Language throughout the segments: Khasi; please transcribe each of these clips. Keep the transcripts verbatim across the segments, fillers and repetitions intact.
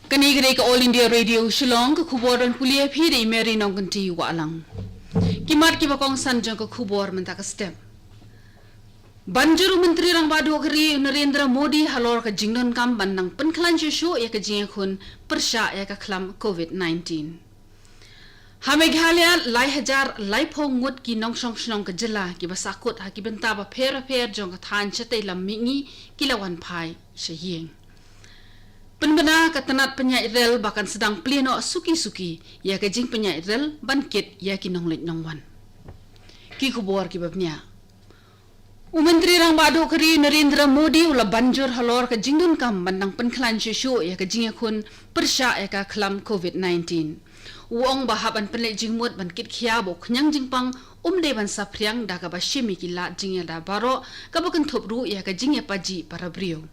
Kane ka dei ka All India Radio Shillong, ka khubor ban pule ïa phi da i Mary Nongkynti Wahlang. Ki mat kiba kongsan jong ka khubor mynta ka step. Ban jur u Myntri Rangbah Duh ka ri u Narendra Modi halor ka jingdonkam ban nang pynkhlaiñ shuh shuh ïa ka jingïakhun pyrshah ïa ka khlam covid nineteen. Ha Meghalaya, lai hajar laiphew ngut ki nongshong shnong ka jylla kiba sahkut ha ki bynta bapher bapher jong ka thaiñ shatei lam mihngi ki la wan phai sha ïing. Pynbna ka tnat pynïaid rel ba kan sdang plie noh suki suki ïa ka jingpynïaid rel ban kit ïa ki nongleit nongwan. Ki khubor kiba bniah. U Myntri Rangbah Duh ka ri Narendra Modi u la ban jur halor ka jingdonkam ban nang pynkhlaiñ shuh shuh ïa ka jingïakhun pyrshah ïa ka khlam covid nineteen. U ong ba hap ban pynleit jingmut ban kit khia ba u khñiang jingpang um dei ban saphriang da kaba shim ïa ki lad jingïada baroh, kaba kynthup ruh ïa ka jingïapajih para briew.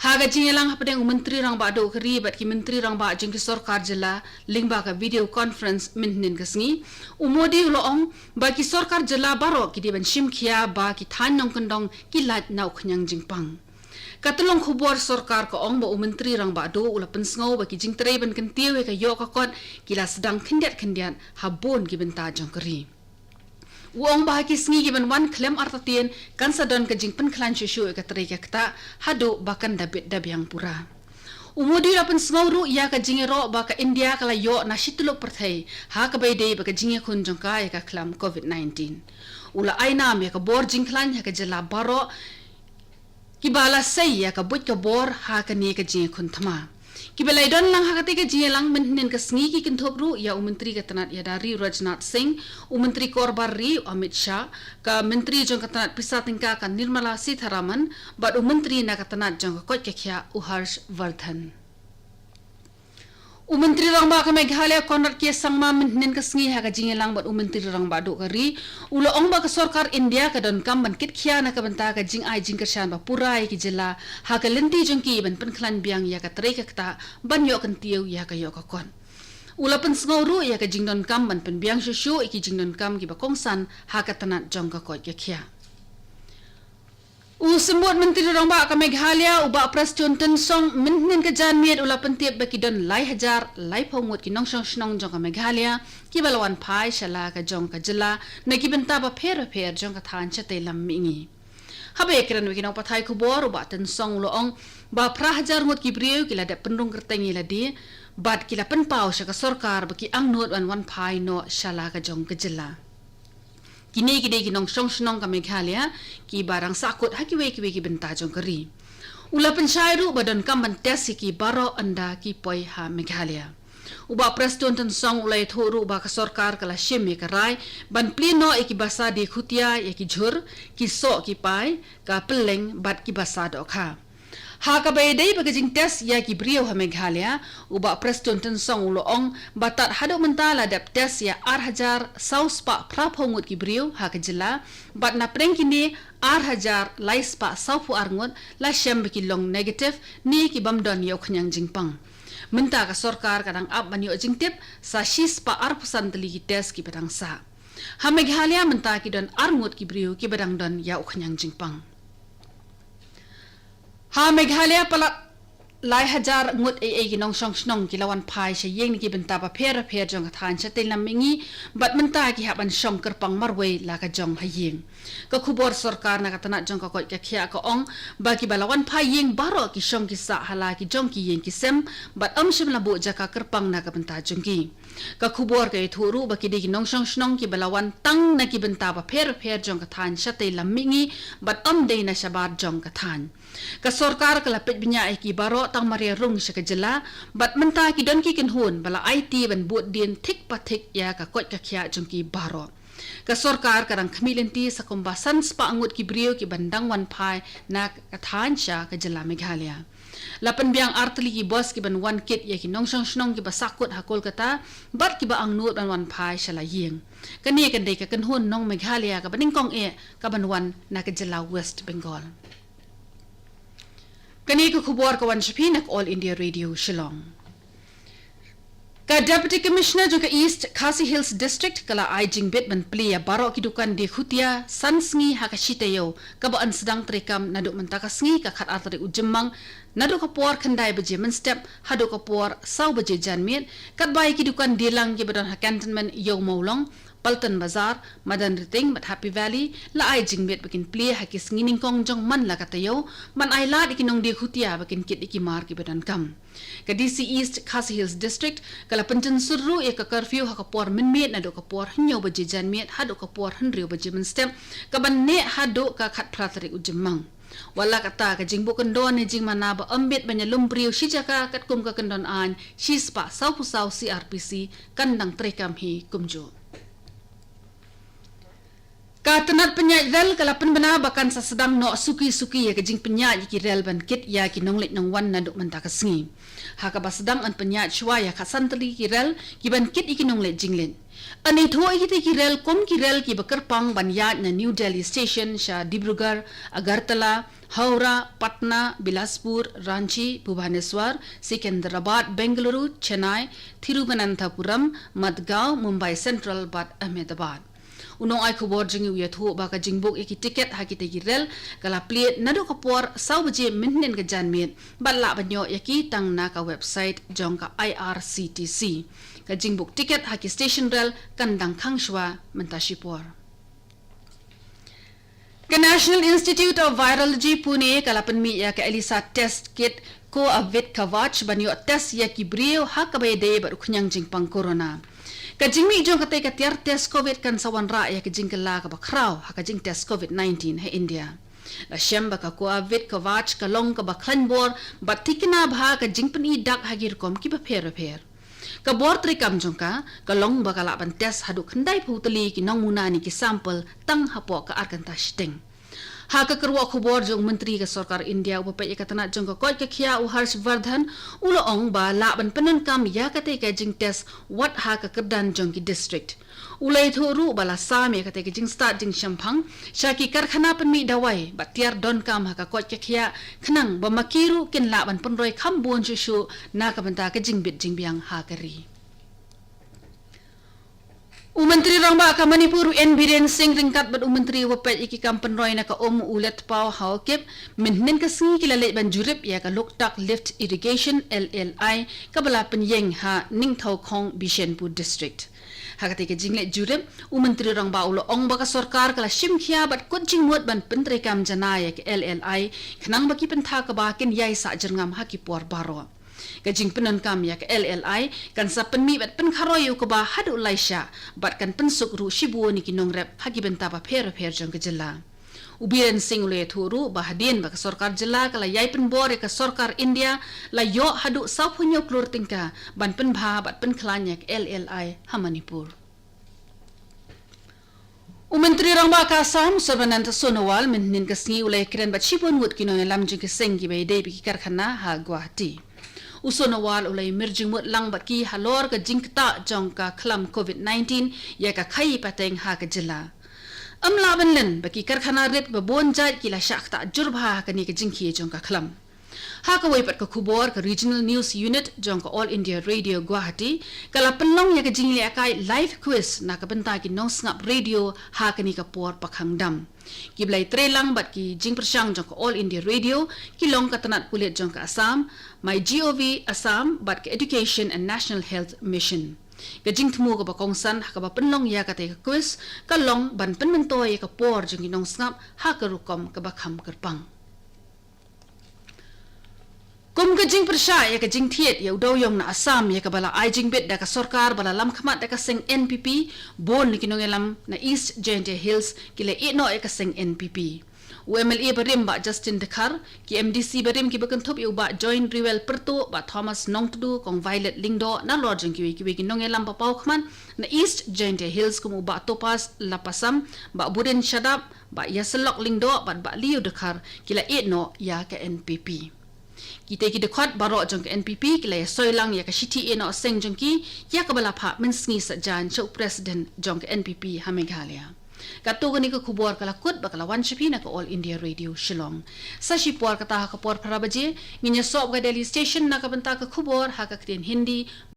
Ha ka jingïalang hapdeng u Myntri Rangbah Duh ka ri bad ki Myntri Rangbah jong ki sorkar jylla lyngba ka video conference mynhynnin ka sngi, u Modi u la ong ba ki sorkar jylla baroh ki dei ban shim khia ba ki thaiñ nongkyndong ki lait na u khñiang jingpang. Ka tyllong khubor sorkar ka ong ba u Myntri Rangbah Duh u la pynsngew ba ki jingtrei ban kyntiew ïa ka ïoh ka kot ki la sdang khyndiat khyndiat ha bun ki bynta jong ka ri. U ong ba ha ki sngi kiban wan khlem artatien kan sa don ka jingpynkhlaiñ shuh shuh ïa ka trei ka ktah haduh ba kan da bit da biang pura. U Modi u la pynsngew ruh ïa ka jingïaroh ba ka India ka la ïoh na shi tyllup pyrthei ha kaba ïadei bad ka jingïakhun jong ka ïa ka khlam covid nineteen. U la ai nam ïa ka bor jingkhlaiñ ha ka jylla baroh kiba la sei ïa ka buit ka bor ha kane ka jingïakhun thma. Kiba la ïadon lang ha katei ka jingïalang mynhynnin ka sngi ki kynthup ruh ïa u Myntri ka tnat ïada ri u Rajnath Singh, u Myntri Korbar Ri u Amit Shah, ka Myntri jong ka tnat pisa tyngka ka Nirmala Sitharaman bad u Myntri na ka tnat jong ka koit ka khiah u Harsh Vardhan. U Myntri Rangbah ka Meghalaya Conrad K Sangma mynhynnin ka sngi ha ka jingïalang bad u Myntri Rangbah Duh ka ri u la ong ba ka sorkar India ka donkam ban kit khia na ka bynta ka jingai jingkyrshan ba pura ïa ki jylla ha ka lynti jong ki ban pynkhlaiñ biang ïa ka trei ka ktah ban ïoh kyntiew ïa ka ïoh ka kot. U la pynsngew ruh ïa ka jingdonkam ban pynbiang shuh shuh ïa ki jingdonkam kiba kongsan ha ka tnat jong ka koit ka khiah. U Symbud Myntri Rangbah ka Meghalaya u Bah Prestone Tynsong mynhynnin ka janmiet u la pyntip ba ki don lai hajar laiphew ngut ki nongshong shnong jong ka Meghalaya kiba la wan phai sha la ka jong ka jylla na ki bynta bapher bapher jong ka thaiñ shatei lam mihngi. Haba ïakren bad ki nongpathai khubor u Bah Tynsong u la ong ba phra hajar ngut ki briew ki la dep pynrung kyrteng ïa lade bad ki la pynpaw sha ka sorkar ba ki angnud ban wan phai noh sha la ka jong ka jylla. Kine ki dei ki nongshong shnong ka Meghalaya kiba dang sahkut ha kiwei kiwei ki bynta jong ka ri. U la pynshai ruh ba donkam ban test ïa ki baroh ynda ki poi ha Meghalaya. U Bah Prestone Tynsong u la ïathuh ruh ba ka sorkar ka la shim ïa ka rai ban plie noh ïa ki basa die khutia ïa ki jhur, ki soh ki pai, ka pylleng bad ki basa dohkha. Ha kaba ïadei bad ka jingtest ïa ki briew ha Meghalaya, u Bah Prestone Tynsong u la ong ba tad haduh mynta la dep test ïa ar hajar saw spah phraphew ngut ki briew ha ka jylla bad na pdeng kine ar hajar lai spah sawphew ar ngut la shem ba ki long negative ne ki bym don ïa u khñiang jingpang. Mynta ka sorkar ka dang ap ban ïoh jingtip sa shi spah arphew san tylli ki test kiba dang sah. Ha Meghalaya mynta ki don ar ngut ki briew kiba dang don ïa u khñiang jingpang. Ha Meghalaya palat lai hajar ngut ei ei ki nongshong shnong ki la wan phai sha ïing na ki bynta bapher bapher jong ka thaiñ shatei lam mihngi bad mynta ki hap ban shong kyrpang marwei la ka jong ha ïing. Ka khubor sorkar na ka tnat jong ka koit ka khiah ka ong ba kiba la wan phai ïing baroh ki shong ki sah ha la ki jong ki ïing ki sem bad ym shym la buh jaka kyrpang na ka bynta jong ki. Ka khubor ka ïathuh ruh ba ki dei ki nongshong shnong kiba la wan tang na ki bynta bapher bapher jong ka thaiñ shatei lam mihngi bad ym dei na shabar jong ka thaiñ. Ka sorkar ka la peit bniah ïa ki baroh tang mar ïa rung sha ka jylla bad mynta ki don ki kynhun ba la aiti ban bud dien thik pa thik ïa ka koit ka khiah jong ki baroh. Ka sorkar ka dang khmih lynti sa kumba san spah ngut ki briew kiban dang wan phai na ka thaiñ sha ka jylla Meghalaya. La pynbiang ar tylli ki bus kiban wan kit ïa ki nongshong shnong kiba sahkut ha Kolkata bad kiba angnud ban wan phai sha la ïing. Kane kan dei ka kynhun nong Meghalaya kaba nyngkong eh kaban wan na ka jylla West Bengal. Kane ka khubor ka wan sha phi na ka All India Radio Shillong. Ka Deputy Commissioner jong ka East Khasi Hills District ka la ai jingbit ban plie ïa baroh ki dukan die khutia san sngi ha ka shi taïew, kaba yn sdang treikam naduh mynta ka sngi ka khatar tarik u Jymmang, naduh ka por khyndai baje mynstep haduh ka por saw baje janmiet, katba ïa ki dukan die lang kiba don ha Cantonment Ïew Mawlong, Paltan Bazar, Madan Riting bad Happy Valley la ai jingbit ba kin plie ha ki sngi nyngkong jong man la ka taïew, ban ai lad ïa ki nongdie khutia ba kin kit ïa ki mar kiba donkam. Ka D C East Khasi Hills District ka la pynjynjar ruh ïa ka curfew ha ka por mynmiet naduh ka por hynñiew baje janmiet haduh ka por hynriew baje mynstep, kaban neh haduh ka khatphra tarik u Jymmang. Wat la katta, ka jingbuh kyndon ne jingmana ba ym bit ban ïalum briew shi jaka katkum ka kyndon aiñ shi spah sawphew saw C R P C kan dang treikam hi kumjuh. Ka tnat pynïaid rel ka la pynbna ba kan sa sdang noh suki suki ïa ka jingpynïaid ïa ki rel ban kit ïa ki nongleit nongwan naduh mynta ka sngi. Ha kaba sdang yn pynïaid shuwa ïa khatsan tylli ki rel kiban kit ïa ki nongleit jingleit. Yn ithuh ïa kita ki rel kum ki rel kiba kyrpang ban ïaid na New Delhi Station sha Dibrugarh, Agartala, Howrah, Patna, Bilaspur, Ranchi, Bhubaneswar, Secunderabad, Bengaluru, Chennai, Thiruvananthapuram, Madgaon, Mumbai Central bad Ahmedabad. U nongai khubor jong ngi u ïathuh ba ka jingbook ïa ki tiket ha kita ki rel ka la plie naduh ka por saw baje mynhynnin ka janmiet, bad lah ban ïoh ïa ki tang na ka website jong ka I R C T C. Ka jingbook tiket ha ki station rel kan dang khang shuwa mynta shipor. Ka National Institute of Virology Pune ka la pynmih ïa ka ELISA test kit Coavit Kavach ban ïoh test ïa ki briew ha kaba ïadei bad u khñiang jingpang corona. Ka jingmih jong katei ka tiar test covid kan sa wanrah ïa ka jingkylla kaba khraw ha ka jingtest covid nineteen ha India. La shem ba ka Coavit Kavach ka long kaba khlaiñ bor bad thikna bha ka jingpyni dak ha ki rukom kiba pher bapher. Ka bor treikam jong ka ka long ba ka lah ban test haduh khyndaiphew tylli ki nongmuna ne ki sample tang hapoh ka ar kynta shiteng. Ha ka kyrwoh khubor jong u Myntri ka Sorkar India uba peit ïa ka tnat jong ka koit ka khiah, u Harsh Vardhan, u la ong ba lah ban pyndonkam ïa katei ka jingtest wat ha ka kyrdan jong ki district. U la ïathuh ruh ba la sam ïa katei ka jingstad jingshemphang sha ki karkhana pynmih dawai bad tiar donkam ha ka koit ka khiah, khnang ba ma ki ruh kin lah ban pynroi kham bun shuh shuh na ka bynta ka jingbit jingbiang ha ka ri. U Myntri Rangbah ka Manipur, u N Biren Singh, ryngkat bad u Myntri uba peit ïa ki kam pynroi na ka um, u Letpao Haokip, mynhynnin ka sngi ki la leit ban jurip ïa ka Loktak Lift Irrigation, L L I, kaba la pynïeng ha Ningthaokhong, Bishnupur District. Ha katei ka jingleit jurip, u Myntri Rangbah u la ong ba ka sorkar ka la shim khia bad kut jingmut ban pyntreikam janai ïa ka L L I, khnang ba ki pynthor kaba kin ïai sah jyrngam ha ki por baroh. Ka jingpyndonkam ïa ka L L I kan sa pynmih bad pynkharoi ïa u kba haduh lai shah, bad kan pynsuk ruh shibun ïa ki nongrep ha ki bynta bapher bapher jong ka jylla. U Biren Singh u la ïathuh ruh ba hadien ba ka sorkar jylla ka la ïai pynbor ïa ka sorkar India, la ïoh haduh sawphew hynñiew klur tyngka ban pynbha bad pynkhlaiñ ïa ka L L I ha Manipur. U Myntri Rangbah ka Assam, u Sarbananda Sonowal, mynhynnin ka sngi u la ïakren bad shibun ngut ki nongïalam jong ki seng kiba ïadei bad ki karkhana ha Guwahati. U Sonowal u la ïamir jingmut lang bad ki halor ka jingktah jong ka khlam covid nineteen ïa ka khaïi pateng ha ka jylla. Ym lah ban len ba ki karkhana rit ba bun jait ki la shah ktah jur bha ha kane ka jingkhie jong ka khlam. Ha kawei pat ka khubor, ka Regional News Unit jong ka All India Radio Guwahati ka la pynlong ïa ka jinglehkai live quiz na ka bynta ki nongsngap radio ha kane ka por pakhang dam. Kiba la ïatrei lang bad ki jingpyrshang jong ka All India Radio ki long ka tnat pulit jong ka Assam, MyGov Assam bad ka Education and National Health Mission. Ka jingthmu kaba kongsan ha kaba pynlong ïa katei ka quiz ka long ban pynmyntoi ïa ka por jong ki nongsngap ha ka rukom kaba kham kyrpang. Kum ka jingpyrshah ïa ka jingthied ïa u dewïong na Assam ïa kaba la ai jingbit da ka sorkar ba la lamkhmat da ka seng N P P, bun na ki nongïalam na East Jaintia Hills ki la ïehnoh ïa ka seng N P P. U M L A barim Bah Justin Dkhar, ki M D C barim kiba kynthup ïa u Bah Join Riwel Pyrtuh, Bah Thomas Nongtdu, Kong Violet Lyngdoh, nalor jong kiwei kiwei ki nongïalam ba paw khmat na East Jaintia Hills kum u Bah Topaz Lapasam, Bah Buren Shadap, Bah Yaselok Lyngdoh bad Bah Leo Dkhar ki la ïehnoh ïa ka N P P. Kita ki dkhot baroh jong ka N P P ki la ïasoi lang ïa ka shithi ïehnoh seng jong ki ïa kaba la phah mynsngi saitjaiñ sha u President jong ka N P P ha Meghalaya. Katto katne ka khubor ka la kut bad ka la wan sha phi na ka All India Radio Shillong. Sa shipor kata ha ka por phra baje ngin ïasoh bad ka Delhi Station na ka bynta ka khubor ha ka ktien Hindi.